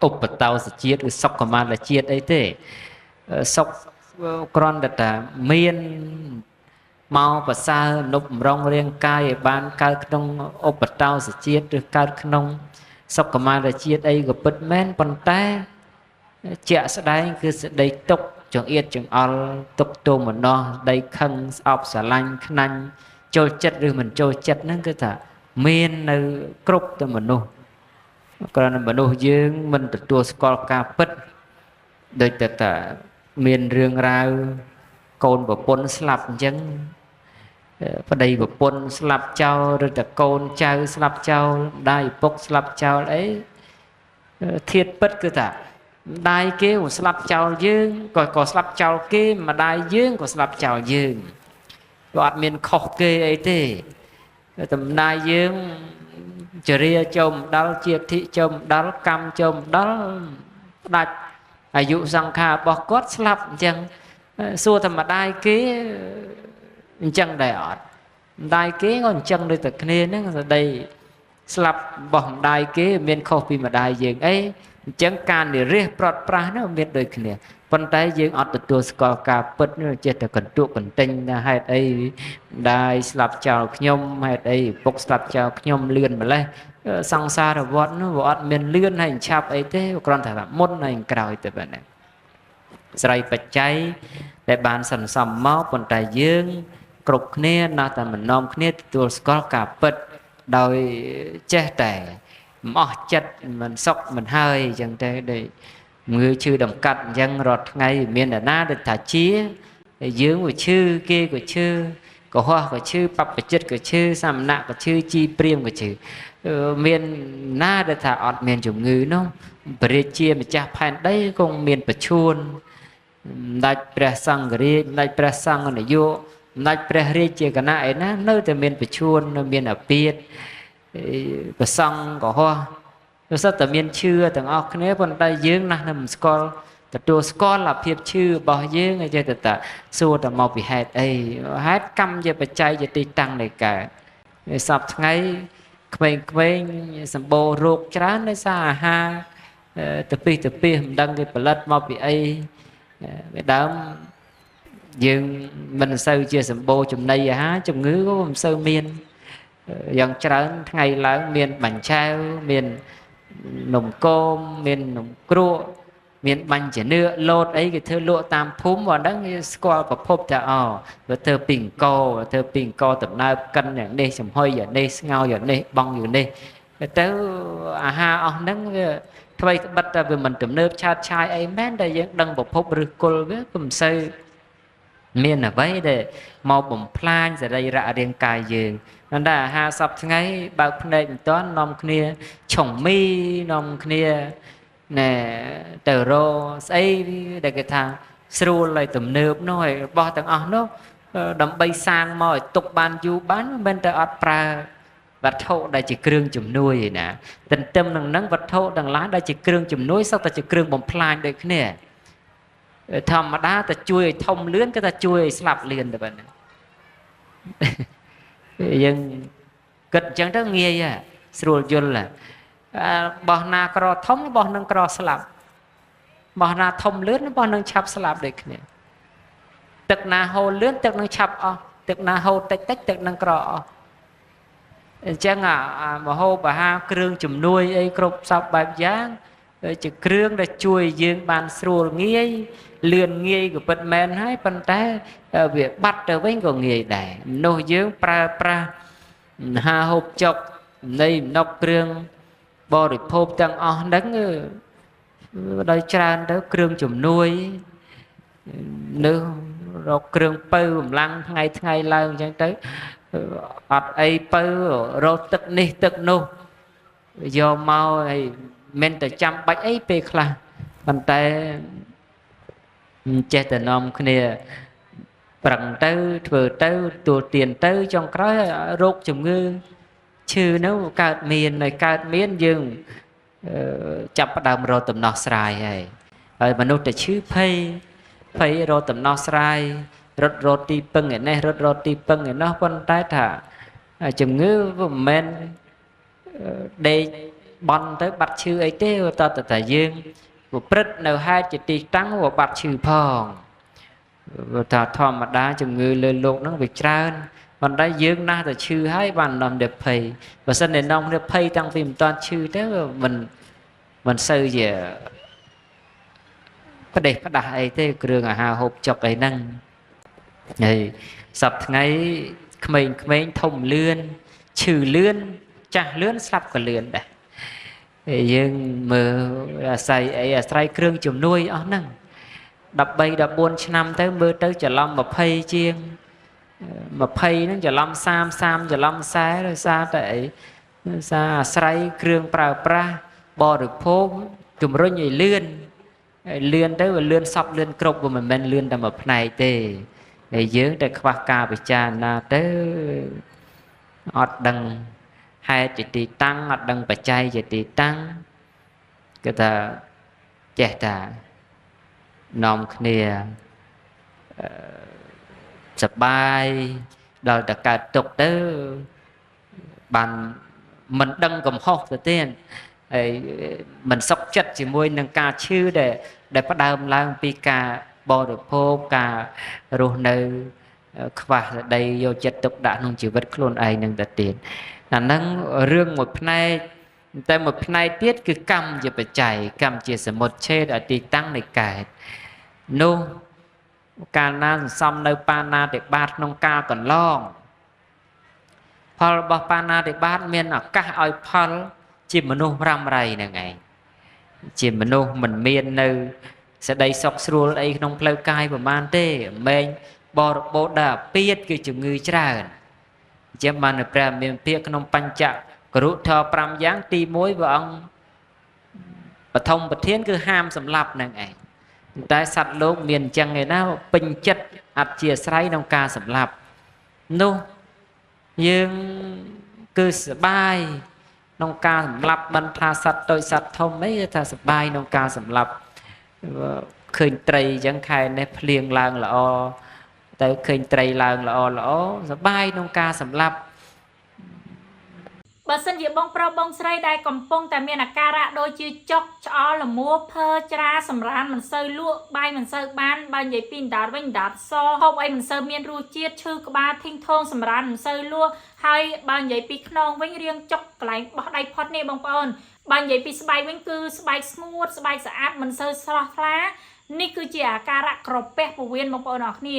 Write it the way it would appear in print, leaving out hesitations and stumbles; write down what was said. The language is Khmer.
ឧបតោសជាតិឬសុខមាលជាតិអីទេសុខគ្រាន់តែថាមានមកប្រសើរនុបបំរុងរាងកាយឲ្យបានកើតក្នុងឧបតោសជាតិឬកើតក្នុងសុខមាលជាតិអីក៏ពិតមែនប៉ុន្តែជាក់ស្ដែងគឺសេចក្តីទុក្ខចង្អៀតចង្អល់ទុក្ខទោមនស្សដីខឹងស្អប់ស្រឡាញ់ខ្នាញ់ចូលចិត្តឬមិនចូលចិត្តហ្នឹងគឺថាមាននៅគ្រប់តែមនុស្សគ្រាន់តែមនុស្សយើងមិនទទួលស្គាល់ការពិតដូចតែថាមានរឿងរ៉ាវកូនប្រពន្ធស្លាប់អញ្ចឹងប្តីប្រពន្ធស្លាប់ចោលឬតែកូនចៅស្លាប់ចោលម្ដាយឪពុកស្លាប់ចោលអីធាតុពិតគឺថាម្ដាយគេក៏ស្លាប់ចោលយើងក៏ស្លាប់ចោលគេម្ដាយយើងក៏ស្លាប់ចោលយើងក៏អត់មានខុសគេអីទេតែម្ដាយយើងចរិយាចូលមិនដល់ជាធិចូលមិនដល់កម្មចូលមិនដល់ផ្ដាច់អាយុសង្ខាររបស់គាត់ស្លាប់អញ្ចឹងសួរតែម្ដាយគេអញ្ចឹងដែរអត់ម្ដាយគេក៏អញ្ចឹងដូចតែគ្នាហ្នឹងស្ដីស្លាប់របស់ម្ដាយគេមានខុសពីម្ដាយយើងអីអញ្ចឹងការនិរិះប្រត់ប្រាស់នោះមានដូចគ្នាប៉ុន្តែយើងអត់ទទួលស្គាល់ការពិតនោះចេះតែកន្ទក់កន្ទិញថាហេតុអីម្ដាយស្លាប់ចោលខ្ញុំហេតុអីឪពុកស្លាប់ចោលខ្ញុំលឿនម្លេះសង្សារវដ្តនោះវាអត់មានលឿនហើយឆាប់អីទេគ្រាន់តែថាមុនហើយក្រោយទៅបាទស្រ័យបច្ច័យដែលបានសន្សំមកប៉ុន្តែយើងគ្រប់គ្នាណាស់តែមិននាំគ្នាទទួលស្គាល់ការពិតដោយចេះតែមិនអស់ចិត្តមិនសុខមិនហើយអញ្ចឹងទេដូចងើឈឺដំកាត់អញ្ចឹងរាល់ថ្ងៃមានអ្នកណាដូចថាជាយើងក៏ឈឺគេក៏ឈឺកុហកក៏ឈឺបព្វជិតក៏ឈឺសមណៈក៏ឈឺជីព្រាមក៏ឈឺមានណាដែលថាអត់មានជំងឺនោះព្រះរាជាម្ចាស់ផែនដីគង់មានប្រឈួនម្ដេចព្រះសង្ឃរាជម្ដេចព្រះសង្ឃនាយកម្ដេចព្រះរាជាគណៈឯណានៅតែមានប្រឈួននៅមានអាពាធប្រសង្ឃកុហកវាសុទ្ធតែមានឈឺទាំងអស់គ្នាប៉ុន្តែយើងណាស់នៅមិនស្គាល់ទទួលស្គាល់អាភាពឈឺរបស់យើងឲ្យចេះតែសួរតែមកពីហេតុអីហេតុកម្មជាបច្ច័យជាទីតាំងនៃកើតសពថ្ងៃក្មេងៗសម្បូររោគច្រើនដោយសារអាហារទៅពីមិនដឹងគេផលិតមកពីអីពីដើមយើងមិនសូវជាសម្បូរចំណីអាហារជំងឺក៏មិនសូវមានយ៉ាងច្រើនថ្ងៃឡើងមានបាញ់ឆាវមាននំគមមាននំគ្រក់មានបាញ់ជំនឿលោតអីគេធ្វើលក់តាមភូមិបើហ្នឹងគេស្គាល់ប្រភពថាអូវាធ្វើពីអង្គធ្វើពីអង្គដំណើបកិនយ៉ាងនេះចំហុយយ៉ាងនេះស្ងោយ៉ាងនេះបងយ៉ាងនេះទៅអាហារអស់ហ្នឹងវាថ្មីត្បិតតែវាមិនទំនើបឆាតឆាយអីមែនតែយើងដឹងប្រភពឬគល់វាក៏មិនសូវមានអ្វីដែលមកបំផ្លាញសរីរៈរាងកាយយើងប៉ុន្តែអាហារសពថ្ងៃបើកភ្នែកមិនទាន់នាំគ្នាឆុងមីនាំគ្នាណែទៅរកស្អីដែលគេថាស្រួលហើយទំនើបនោះហើយរបស់ទាំងអស់នោះដើម្បីសាងមកឲ្យទុកបានយូរបានមិនមែនតែអត់ប្រើវត្ថុដែលជាគ្រឿងជំនួយឯណាទន្ទឹមនឹងនឹងវត្ថុទាំងឡាយដែលជាគ្រឿងជំនួយសុទ្ធតែជាគ្រឿងបំផ្លាញដូចគ្នាធម្មតាតែជួយឲ្យធំលឿនគឺថាជួយឲ្យស្លាប់លឿនទៅបាទយើងគិតអញ្ចឹងទៅងាយស្រួលយល់បោះណាក្រធំបោះនឹងក្រស្លាប់បោះណាធំលឿនបោះនឹងឆាប់ស្លាប់ដូចគ្នាទឹកណាហូរលឿនទឹកនឹងឆាប់អស់ទឹកណាហូរតិចតិចទឹកនឹងក្រអស់អញ្ចឹងអាមហូបអាហារគ្រឿងជំនួយអីគ្រប់សពបែបយ៉ាងជាគ្រឿងដែលជួយយើងបានស្រួលងាយលឿនងាយក៏ពិតមែនហើយប៉ុន្តែវាបាត់ទៅវិញក៏ងាយដែរមនុស្សយើងប្រើប្រាស់អាហារហូបចុកនៃម្នប់គ្រឿងបរិភោគទាំងអស់ហ្នឹងដោយច្រើនទៅគ្រឿងជំនួយនៅរកគ្រឿងពៅកម្លាំងថ្ងៃថ្ងៃឡើងអញ្ចឹងទៅអត់អីពៅរកទឹកនេះទឹកនោះយកមកហើយមិនតែចាំបាច់អីពេលខ្លះប៉ុន្តែចេះតែនាំគ្នាប្រឹងទៅធ្វើទៅទទួលទានទៅចុងក្រោយរោគជំងឺឈឺនោះកើតមានហើយកើតមានយើងចាប់ផ្ដើមរកដំណោះស្រាយហើយមនុស្សតែឈឺភ័យភ័យរកដំណោះស្រាយរត់រត់ទីពឹងឯនេះរត់រត់ទីពឹងឯនោះប៉ុន្តែថាជំងឺវាមិនមែនដេក បន់ទៅបាត់ឈឺអីទេតើតែយើងប្រព្រឹត្តនៅហេតុជាទីតាំងវាបាត់ឈឺផងព្រោះថាធម្មតាជំងឺលើលោកហ្នឹងវាច្រើនប៉ុន្តែយើងណាស់តែឈឺហើយបាននាំគ្នាភ័យបើសិនតែនាំគ្នាភ័យតាំងពីមិនតាន់ឈឺទៅមិនសូវជាផ្ដេសផ្ដាស់អីទេគ្រឿងអាហារហូបចុកអីហ្នឹងហើយសប្តាហ៍ថ្ងៃក្មេងៗធំលឿនឈឺលឿនចាស់លឿនស្លាប់ក៏លឿនដែរហើយយើងមើលអាស្រ័យអីអាស្រ័យគ្រឿងជំនួយអស់ហ្នឹង13 14ឆ្នាំទៅមើលទៅច្រឡំ20ជាង20ហ្នឹងច្រឡំ30 30ច្រឡំ40ដោយសារតែអីដោយសារអាស្រ័យគ្រឿងប្រើប្រាស់បរិភោគជំរុញឲ្យលឿនលឿនទៅវាលឿនសពលឿនគ្រប់វាមិនមែនលឿនតែមួយផ្នែកទេហើយយើងតែខ្វះការពិចារណាទៅអត់ដឹងហេតុជាទីតាំងអត់ដឹងបច្ច័យជាទីតាំងគឺថាចេះតានាំគ្នាសបាយដល់តែកើតទុកទៅបានមិនដឹងកំហុសទៅទៀតហើយមិនសុខចិត្តជាមួយនឹងការឈឺដែលផ្ដើមឡើងពីការបរិភោគការរស់នៅខ្វះសដីយកចិត្តទុកដាក់ក្នុងជីវិតខ្លួនឯងនឹងទៅទៀតអាហ្នឹងរឿងមួយផ្នែកតែមួយផ្នែកទៀតគឺកម្មជាបច្ច័យកម្មជាសមុទ្ឆេទអទីតាំងនៃកើតនោះកាលណាសន្សំនៅបាណាតិបាតក្នុងកាលកន្លងផលរបស់បាណាតិបាតមានឱកាសឲ្យផលជាមនុស្សរ៉ាំរ៉ៃហ្នឹងឯងជាមនុស្សមិនមាននៅសេចក្តីសុខស្រួលអីក្នុងផ្លូវកាយប្រមាណទេមែងបរិបូរដល់អាពាធគឺជំងឺច្រើនអញ្ចឹងបានព្រះមានពាក្យក្នុងបញ្ចករុធម៌5យ៉ាងទី1ព្រះអង្គបឋមប្រធានគឺហាមសម្លាប់ហ្នឹងឯងតែសត្វលោកមានអញ្ចឹងឯណាពេញចិត្តអធិស្រ័យក្នុងការសម្លាប់នោះយើងគឺសបាយក្នុងការសម្លាប់មិនថាសត្វតូចសត្វធំអីថាសបាយក្នុងការសម្លាប់ឃើញត្រីអញ្ចឹងខែនេះភ្លៀងឡើងល្អទៅឃើញត្រីឡើងល្អល្អសបាយក្នុងការសម្លាប់ បើសិនជាបងប្រុសបងស្រីដែលកំពុងតែមានអាការៈដូចជាចុកឆ្អល់លមួភើច្រាសម្រានមិនសូវលក់បាយមិនសូវបានបើនិយាយពីអណ្ដាតវិញអណ្ដាតសហូបអីមិនសូវមានរសជាតិឈឺក្បាលធីងថងសម្រានមិនសូវលក់ហើយបើនិយាយពីខ្នងវិញរៀងចុកកន្លែងបោះដៃផុតនេះបងប្អូនបើនិយាយពីស្បែកវិញគឺស្បែកស្ងួតស្បែកស្អាតមិនសូវស្រស់ថ្លានេះគឺជាអាការៈក្រពះពោះវៀនបងប្អូនអរគ្នា។